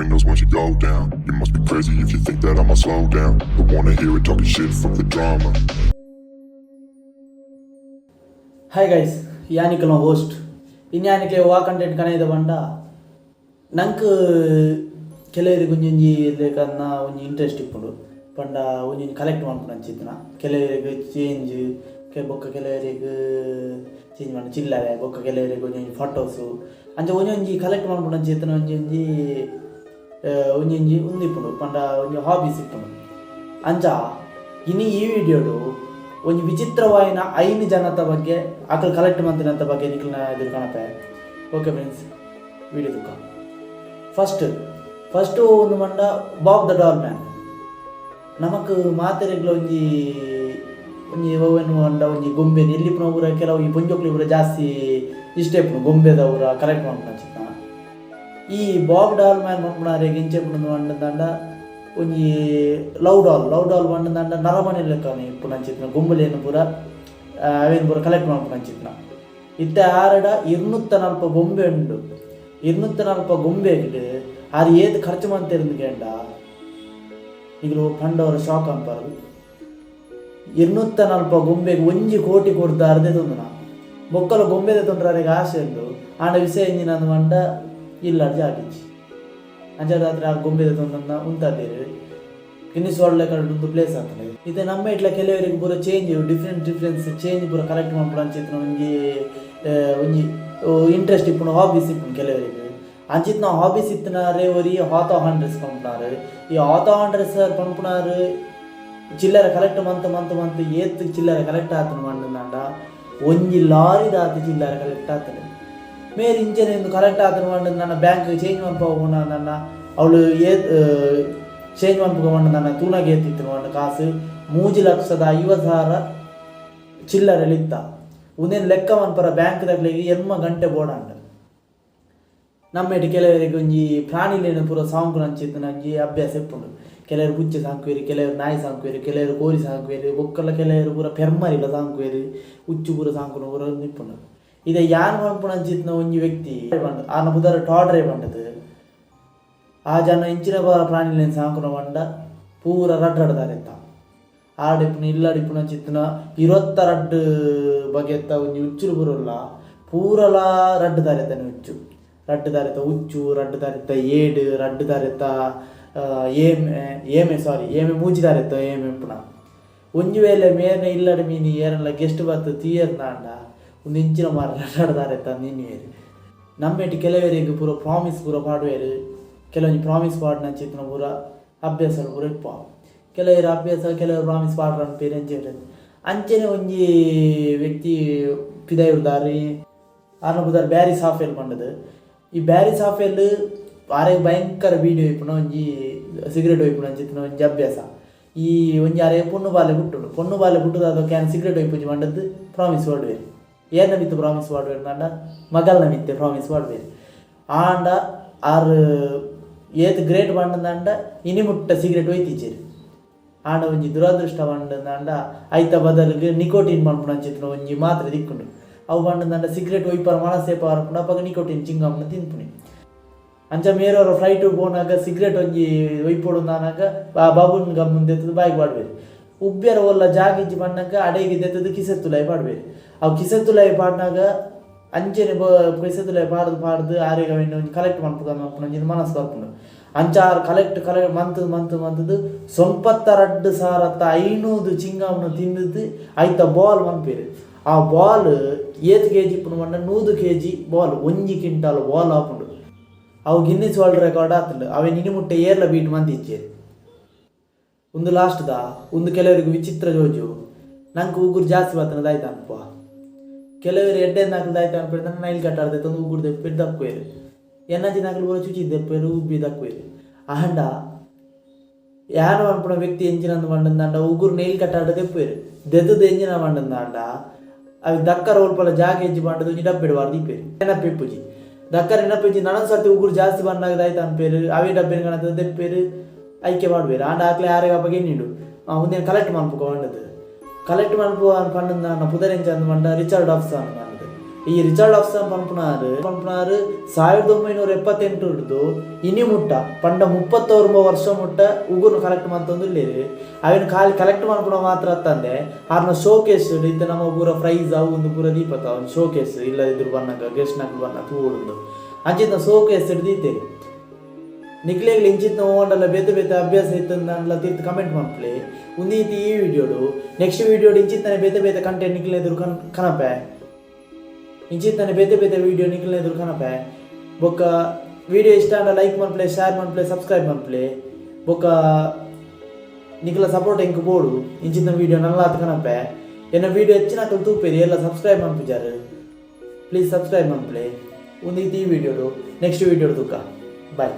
Windows once you go down. You must be crazy if you think that I'ma slow down. Don't wanna hear it talking shit, fuck the drama. Hi guys, ಯಾನಿಕಲ host. ಇನ್ಯಾನಿಕೆ ವಾ content ಕನೆದ ಪಂಡ, ನಂಕ್ ಕೆಲವರಿಗೆ ಒಂಜೊಂಜಿ ಲೇಕನ್ನ ಒಂಜಿ interest ಇಪ್ಪುಂಡು. ಪಂಡ ಒಂಜೊಂಜಿ collect ಮನ್ಪುನಂಚಿತ್ತಿನ ಕೆಲವರಿಗೆ ಚೇಂಜ್, ಬೊಕ್ಕ ಕೆಲವರಿಗೆ ಚೇಂಜ್ ಪಂಡ ಚಿಲ್ಲರೆ, ಬೊಕ್ಕ ಕೆಲವರಿಗೆ ಒಂಜೊಂಜಿ ಫೋಟೋಸು, ಅಂಚ ಒಂಜೊಂಜಿ ಕಲೆಕ್ಟ್ ಮನ್ಪುನಂಚಿತ್ತಿನ ಒಂಜೊಂಜಿ ಒಂಜೊಂಜಿ ಉಂದು ಇಪ್ಪುಂಡು. ಪಂಡ ಒಂಜಿ ಹಾಬೀಸ್ ಇಪ್ಪುಂಡು. ಅಂಚ ಇನಿ ಈ ವಿಡಿಯೋಡು ಒಂಜಿ ವಿಚಿತ್ರವಾಯಿನ ಐನು ಜನತ ಬಗ್ಗೆ, ಅಕಲ್ ಕಲೆಕ್ಟ್ ಮಂತಿನಂತ ಬಗ್ಗೆ ನಿಕ್ಲ್ನ ಎದುರು ಕಣಪೆ. ಓಕೆ ಫ್ರೆಂಡ್ಸ್, ವಿಡಿಯೋ ತೂಕ. ಫಸ್ಟ್ ಫಸ್ಟು ಒಂದು ಪಂಡ ಬಾಬ್ the doll man. ನಮಕ್ ಮಾತೆರೆಗ್ಲ ಒಂಜಿ ಒಂಜಿ ಒವ್ವೆನ್ ಪಂಡ ಒಂಜಿ ಗೊಂಬೆ ಎಲ್ಲಿಪ್ಪುನ ಪೂರ ಕೆಲವು ಈ ಪೊಂಜೋಕ್ಲು ಪೂರ ಜಾಸ್ತಿ ಇಷ್ಟ ಇಪ್ಪುನು ಗೊಂಬೆದ ಪೂರ ಕಲೆಕ್ಟ್ ಮನ್ಪುನಂಚಿತ್ತಿನ. ಈ ಬಾಬ್ ಡಾಲ್ ಮ್ಯಾನ್ ಮನ್ಪುನಾರೆಗ್ ಎಂಚ ಇಪ್ಪುಂಡು ಪಂಡಂದಾಂಡ, ಒಂಜಿ ಲವ್ ಡಾಲ್, ಲವ್ ಡಾಲ್ ಪಂಡಂದಾಂಡ ನರಮನೆ ಲೆಕ್ಕನೆ ಇಪ್ಪುನಂಚಿತ್ತಿನ ಗೊಂಬೆಲೆನ್ ಪೂರ ಅವೆನ್ ಪೂರ ಕಲೆಕ್ಟ್ ಮನ್ಪುನಂಚಿತ್ತಿನ. ಇತ್ತೆ ಆರಡ 240 ಗೊಂಬೆ ಉಂಡು. 240 ಗೊಂಬೆಗ್ ಆರ್ ಏತ್ ಖರ್ಚು ಮಂತೆರ್ಂದ್ ಕೇಂಡ ನಿಕುಲು ಪಂಡವರ ಶಾಕ್ ಅನ್ಪಾರು. 240 ಗೊಂಬೆಗ್ 1 ಕೋಟಿ ಕೊರ್ದು ಅರ್ಧೆ ತೊಂದನ. ಬೊಕ್ಕಲ ಗೊಂಬೆ ತೊಂಡ್ರೆ ಆಸೆ ಉಂಡು. ಆಂಡ ವಿಷಯ ಎಂಜಿನ ಅಂದ್ ಪಂಡ ಇಲ್ಲಡ್ ಜಾಗಿಜ್ಜಿ. ಅಂಚಾದ್ ಆ ಗೊಂಬೆ ತೊಂದನ್ನ ಉಂತಾದೇರು. ಗಿನ್ನಿಸ್ ವರ್ಲ್ಡ್ ರೆಕಾರ್ಡ್ ಒಂದು ಪ್ಲೇಸ್ ಆಗ್ತದೆ. ಇತ್ತೆ ನಮ್ಮ ಇಟ್ಲ ಕೆಲವರಿಗೆ ಪೂರ ಚೇಂಜ್, ಡಿಫ್ರೆಂಟ್ ಡಿಫ್ರೆನ್ಸ್ ಚೇಂಜ್ ಪೂರ ಕಲೆಕ್ಟ್ ಮನ್ಪುನಂಚಿತ್ತಿನ ಒಂಜಿ ಒಂಜಿ ಇಂಟ್ರೆಸ್ಟ್ ಇಪ್ಪುಂಡು, ಹಾಬೀಸ್ ಇಪ್ಪುಂಡು ಕೆಲವರಿಗೆ. ಅಂಚಿತ್ತಿನ ಹಾಬೀಸ್ ಇತ್ತಿನಾರೆ ಒರಿ ಹಾಥೋ ಹಂಡ್ರೆಸ್ ಪನ್ಪುನಾರು. ಈ ಹಾಥೋ ಹಂಡ್ರೆಸ್ ಪನ್ಪುನಾರು ಚಿಲ್ಲರೆ ಕಲೆಕ್ಟ್ ಮಂತ್ ಮಂತ್ ಮಂತ್ ಏತ್ ಚಿಲ್ಲರೆ ಕಲೆಕ್ಟ್ ಆತನ ಪಂಡಂದಾಂಡ, ಒಂಜಿ ಲಾರಿದಾತ್ ಚಿಲ್ಲರೆ ಕಲೆಕ್ಟ್ ಆತದೆ. ಮೇರ್ ಇಂಚನೆ ಒಂದು ಕಲೆಕ್ಟ್ ಆತನ ಪಂಡಂದಾಂಡ, ಬ್ಯಾಂಕ್ ಚೇಂಜ್ ಮನ್ಪುನ ನನ್ನ ಅವಳು ಏತ್ ಚೇಂಜ್ ಮನ್ಪುಗ ಪಂಡ ತೂನಾಗ ಏತಿತ್ತು ಪಂಡ ಕಾಸು 3,50,000 ಚಿಲ್ಲರೆ ಇತ್ತ. ಉಂದೆನ್ ಲೆಕ್ಕ ಮನ್ಪರ ಬ್ಯಾಂಕ್ ದಕ್ಲೆಗ್ 8 ಗಂಟೆ ಬೋಡಾಂಡ್. ನಮ್ಮೆಟ್ ಕೆಲವರಿಗೆ ಒಂಜಿ ಪ್ರಾಣಿಲೇನ ಪೂರ ಸಾಂಕುನಂಚಿತ್ತಿನ ಒಂಜಿ ಅಭ್ಯಾಸ ಇಪ್ಪುಂಡು. ಕೆಲವರು ಪುಚ್ಚೆ ಸಾಂಕುವೆರ್, ಕೆಲವರು ನಾಯಿ ಸಾಂಕುವೆರ್, ಕೆಲವರು ಕೋರಿ ಸಾಂಕುವೆರ್, ಬೊಕ್ಕಲ ಕೆಲವರು ಪೂರ ಪೆರ್ಮರಿಲ ಸಾಂಕುವೆರ್, ಉಚ್ಚು ಪೂರ ಸಾಂಕುನ ಪೂರ ಇಪ್ಪುಂಡು. ಇದೆ ಯಾನ್ ಮನ್ಪುನಂಚಿತ್ತಿನ ಒಂಜಿ ವ್ಯಕ್ತಿ ಆನ ಪುದರ್ ಟಾಡ್ರೆ ಪಂಡದು. ಆ ಜನ ಇಂಚಿನ ಪ್ರಾಣಿಲೇನ್ ಸಾಂಕುನ ಪಂಡ ಪೂರ ರಡ್ಡ್ ರಡ್ಡ್ ದಾರೆತ್ತ. ಆಡಿಪ್ಪುನ ಇಲ್ಲಡಿಪ್ಪುನಂಚಿತ್ತಿನ 22 ಬಗೆತ್ತ ಒಂಜಿ ಉಚ್ಚುಲು ಪೂರ ಪೂರಲ ರಡ್ಡ್ ದಾರೆತ್ತನೆ ಉಚ್ಚು. ರಡ್ಡ್ ದಾರೆತ ಉಚ್ಚು, ರಡ್ಡ್ ದಾರೆತ ಏಡ್, ರಡ್ಡ್ ದಾರೆತ ಏಮೆ, ಏಮೆ ಸಾರಿ, ಏಮೆ, ಮೂಜಿ ದಾರೆತ ಏಮೆ ಇಪ್ಪುನ. ಒಂಜಿ ವೇಳೆ ಮೇರ್ನ ಇಲ್ಲಡ್ ಮೀನಿ ಏರನ್ಲ ಗೆಸ್ಟ್ ಬತ್ತು ತೀಯರ್ನಾಂಡ ಒಂದು ಇಂಚಿನ ಮಾರ ರಡ್ಡ್ ದಾರೆತ ನಿನ್ನುವೆರ್. ನಮ್ಮೆಟ್ ಕೆಲವರಿಗೆ ಪೂರ ಪ್ರಾಮಿಸ್ ಪೂರ ಪಾಡುವೆರ್. ಕೆಲವೊಂಜಿ ಪ್ರಾಮಿಸ್ ಪಾಡ್ನಂಚಿತ್ತಿನ ಪೂರ ಅಭ್ಯಾಸ ಪೂರ ಇಪ್ಪ. ಕೆಲವರು ಅಭ್ಯಾಸ, ಕೆಲವರು ಪ್ರಾಮಿಸ್ ಪಾಡ್ರ ಅನ್ಪೇರು ಅಂಚೆ. ಅಂಚನೆ ಒಂಜಿ ವ್ಯಕ್ತಿ ಪಿದಯೂರ್ದಾರ್. ಆರ್ನ ಪುದರ್ ಬ್ಯಾರಿ ಸಾಫೆಲ್ ಪಂಡದು. ಈ ಬ್ಯಾರಿ ಸಾಫೆಲ್ ಆರೆಗ್ ಭಯಂಕರ ಬೀಡಿ ಒಯ್ಪುನ ಒಂಜಿ, ಸಿಗರೇಟ್ ಒಯ್ಪುನ ಅಂಚಿತ್ತಿನ ಒಂಜಿ ಅಭ್ಯಾಸ. ಈ ಒಂಜಿ ಆರೆಗ್ ಪೊಣ್ಣು ಬಾಲೆ ಪುಟ್ಟುಂಡು. ಪೊಣ್ಣು ಬಾಲೆ ಪುಟ್ಟುದಾದ ಯಾನ್ ಸಿಗರೇಟ್ ಒಯ್ಪುಜಿ ಪಂಡದ್ದು ಪ್ರಾಮಿಸ್ ಪಾಡುವೆರ್. ಏರ್ನ ಮಿತ್ತು ಪ್ರಾಮಿಸ್ ಪಾಡುವೆರ್ ಪಂಡ ಮಗಲ್ನ ಮಿತ್ತೆ ಪ್ರಾಮಿಸ್ ಪಾಡುವೆರ್. ಆಂಡ ಆರ್ ಏತ್ ಗ್ರೇಟ್ ಪಂಡಂದಾಂಡ ಇನಿ ಮುಟ್ಟ ಸಿಗರೇಟ್ ಒಯ್ತಿಜ್ಜೆರ್. ಆಂಡ ಒಂಜಿ ದುರದೃಷ್ಟ ಪಂಡಂದಾಂಡ ಐತ ಬದಲಿಗೆ ನಿಕೋಟಿನ್ ಪನ್ಪುನಂಚಿತ್ತಿನ ಒಂಜಿ ಮಾತ್ರೆ ತಿಕ್ಕುಂಡು. ಅವು ಪಂಡಂದಾಂಡ ಸಿಗರೇಟ್ ಒಯ್ಪರ ಮನಸ್ಸೇ ಪಾರ್ಪುಂಡು. ಅಪಗ ನಿಕೋಟಿನ್ ಚಿಂಗಮ್ನ ತಿನ್ಪುನಿ. ಅಂಚ ಮೇರವರ ಫ್ಲೈಟ್ ಪೋನಾಗ ಸಿಗರೇಟ್ ಒಂಜಿ ಒಯ್ಪೊಡು ಅಂದಾನಾಗ ಆ ಬಬುನ್ ಗಮ್ ದೆತ್ತದು ಬಾಯಿಗ್ ಪಾಡ್ವೆರ್. ಉಬ್ಬ್ಯರ ಒಲ್ಲ ಜಾಗಿಜ್ಜಿ ಪನ್ನಗ ಅಡೆಗೆ ದೆತ್ತದು ಕಿಸೆತ್ತುಲಾಯಿ ಪಾಡ್ವೆರ್. ಅವು ಕಿಸೆತ್ತುಲಾಯಿ ಪಾಡ್ನಾಗ ಅಂಚನೆ ಕಿಸೆತ್ತುಲಾಯಿ ಪಾಡ್ದು ಪಾಡ್ದು ಆರೆಗ್ ಅವೆನ್ ಒಂಜಿ ಕಲೆಕ್ಟ್ ಮನ್ಪುಗ ಮನ್ಪುನ ಒಂಜಿ ಮನಸ್ಸು ಬರ್ಪುಂಡು. ಅಂಚ ಆರ್ ಕಲೆಕ್ಟ್ ಕಲೆಕ್ಟ್ ಮಂತ್ ಮಂತ್ ಮಂತುದು 92,500 ಚಿಂಗಮ್ನು ತಿಂದದ್ದು ಐತ ಬಾಲ್ ಮನ್ಪೇರು. ಆ ಬಾಲ್ ಏತ್ ಕೆಜಿ ಇಪ್ಪುಂಡು ಪಂಡ 100 ಕೆಜಿ ಬಾಲ್, 1 ಕ್ವಿಂಟಾಲ್ ಬಾಲ್ ಆಪುಂಡು. ಅವು ಗಿನ್ನಿಸ್ ವರ್ಲ್ಡ್ ರೆಕಾರ್ಡ್ ಆತುಂಡು. ಅವೆನ್ ಇನಿ ಮುಟ್ಟ ಏರ್ಲ ಬೀಟ್ ಮಂತಿಜ್ಜೆರ್. ಒಂದು ಲಾಸ್ಟ್ ದ ಒಂದು ಕೆಲವರಿಗೆ ವಿಚಿತ್ರ ಜೋಜು. ನಂಗೆ ಉಗುರು ಜಾಸ್ತಿ ಬರ್ತದೆ ದಾಯ್ತ ಅನ್ಪುವ. ಕೆಲವರು ಎಡ್ಡೆ ನಾಕಲು ದಾಯ್ತ ಅನ್ಪೇರು, ನೈಲ್ ಕಟ್ಟಾಡ್ದೆ ತಂದು ಉಗುರು ದೆಪ್ಪೇರು ದಕ್ಕುವೇರು. ಎನ್ನಂಚಿ ನಾಕಲು ಪೂರ ಚುಚಿ ದೆಪ್ಪೇರು, ಉಬ್ಬಿ ದಕ್ಕುವೇರು. ಆಂಡ ಯಾನ ಪನ್ಪುನ ವ್ಯಕ್ತಿ ಎಂಚಿನಂದು ಪಂಡಂದಾಂಡ ಉಗುರು ನೈಲ್ ಕಟ್ಟಾಡ ದೆಪ್ಪೇರು. ದೆತ್ತದ ಎಂಜಿನ ಪಂಡಂದಾಂಡ ಅవి ದಕ್ಕರ ಒಲ್ಪಲ ಜಾಗ ಹೆಜ್ಜೆ ಪಂಡದು ಒಂಜಿ ಡಬ್ಬೆಡ್ ಬಾರ್ದು ಇಪ್ಪೇರು. ನೆನಪು ಇಪ್ಪುಜಿ ದಕ್ಕರ, ನೆನಪಿಜ್ಜಿ. ನನೊಂದು ಸರ್ತಿ ಉಗುರು ಜಾಸ್ತಿ ಬಂದಾಗ ದಾಯ್ತ ಅನ್ಪೇರು, ಅವೇ ಡಬ್ಬೆನ್ ಕಣದ ದೆಪ್ಪೇರು, ಐಕೆ ಪಾಡ್ಬೇರು. ಆಂಡ ಆಕ್ಲೆ ಯಾರಿಗೆ ಅಪ್ಪಗೆ ಎನ್ನಿಂಡು ಒಂದೇನು ಕಲೆಕ್ಟ್ ಮನ್ಪುಕ ಪಂಡದು. ಕಲೆಕ್ಟ್ ಮನ್ಪು ಪಂಡ ಪುದರ್ ಎಂಚ ಅಂದ್ ಪಂಡ ರಿಚರ್ಡ್ ಆಫ್ಸನ್ ಪಂಡದು. ಈ ರಿಚರ್ಡ್ ಆಫ್ಸನ್ ಪನ್ಪುನಾರ್ ಪನ್ಪುನಾರ್ 1978 ಡ್ದು ಇನಿ ಮುಟ್ಟ ಪಂಡ 39 ವರ್ಷ ಮುಟ್ಟ ಉಗುರು ಕಲೆಕ್ಟ್ ಮಂತೊಂದುಲ್ಲೆರ್. ಅವೆನ್ ಖಾಲಿ ಕಲೆಕ್ಟ್ ಮನ್ಪುನ ಮಾತ್ರ ಅತ್ತಂದೆ ಆರ್ನ ಶೋಕೇಸ್ ಇತ್ತೆ ನಮ್ಮ ಪೂರ ಪ್ರೈಸ್ ಅವು ಉಂದು ಪೂರ ದೀಪತ ಒಂಜಿ ಶೋಕೇಸ್ ಇಲ್ಲ ಎದುರು ಬನ್ನಗ ಗೆಸ್ಟ್ ನಕುಲು ಬನ್ನ ತೂವೊಡುಂದು ಅಂಚಿನ ಶೋಕೇಸ್ ದೀತೆರ್. ನಿಕ್ಲೆಗ್ಲ ಇಂಚಿತ್ನ ಓಂಡಲ ಬೇತೆ ಬೇತೆ ಅಭ್ಯಾಸ ಇತ್ತಂದಾಂಡಲ ತಿರ್ತ್ ಕಮೆಂಟ್ ಮನ್ಪುಲೆ. ಉಂದು ಇತ್ತೆ ಈ ವಿಡಿಯೋಡು, ನೆಕ್ಸ್ಟ್ ವಿಡಿಯೋಡು ಇಂಚಿತ್ತನೆ ಬೇತೆ ಬೇತೆ ಕಂಟೆಂಟ್ ನಿಕ್ಲೆ ಎದುರು ಕನಪೆ. ಇಂಚಿತ್ತನೆ ಬೇತೆ ಬೇತೆ ವಿಡಿಯೋ ನಿಕ್ಲೆ ಎದುರು ಕನಪೆ. ಬೊಕ್ಕ ವಿಡಿಯೋ ಇಷ್ಟ ಆಂಡ ಲೈಕ್ ಮನ್ಪುಲೆ, ಶೇರ್ ಮನ್ಪುಲೆ, ಸಬ್ಸ್ಕ್ರೈಬ್ ಮನ್ಪುಲೆ. ಬೊಕ್ಕ ನಿಕ್ಲ ಸಪೋರ್ಟ್ ಎಂಕ್ ಬೋಡು. ಇಂಚಿತ್ತಿನ ವಿಡಿಯೋ ನಲ್ಲಾತ್ ಕನಪೆ. ಎನ್ನ ವಿಡಿಯೋ ಹೆಚ್ಚಿನಕುಲು ತೂಪೆರ್, ಎಲ್ಲ ಸಬ್ಸ್ಕ್ರೈಬ್ ಮನ್ಪುಜಾರು. ಪ್ಲೀಸ್ ಸಬ್ಸ್ಕ್ರೈಬ್ ಮನ್ಪುಲೆ. ಉಂದು ಇತ್ತೆ ಈ ವಿಡಿಯೋಡು, ನೆಕ್ಸ್ಟ್ ವಿಡಿಯೋಡು ತೂಕ. ಬಾಯ್.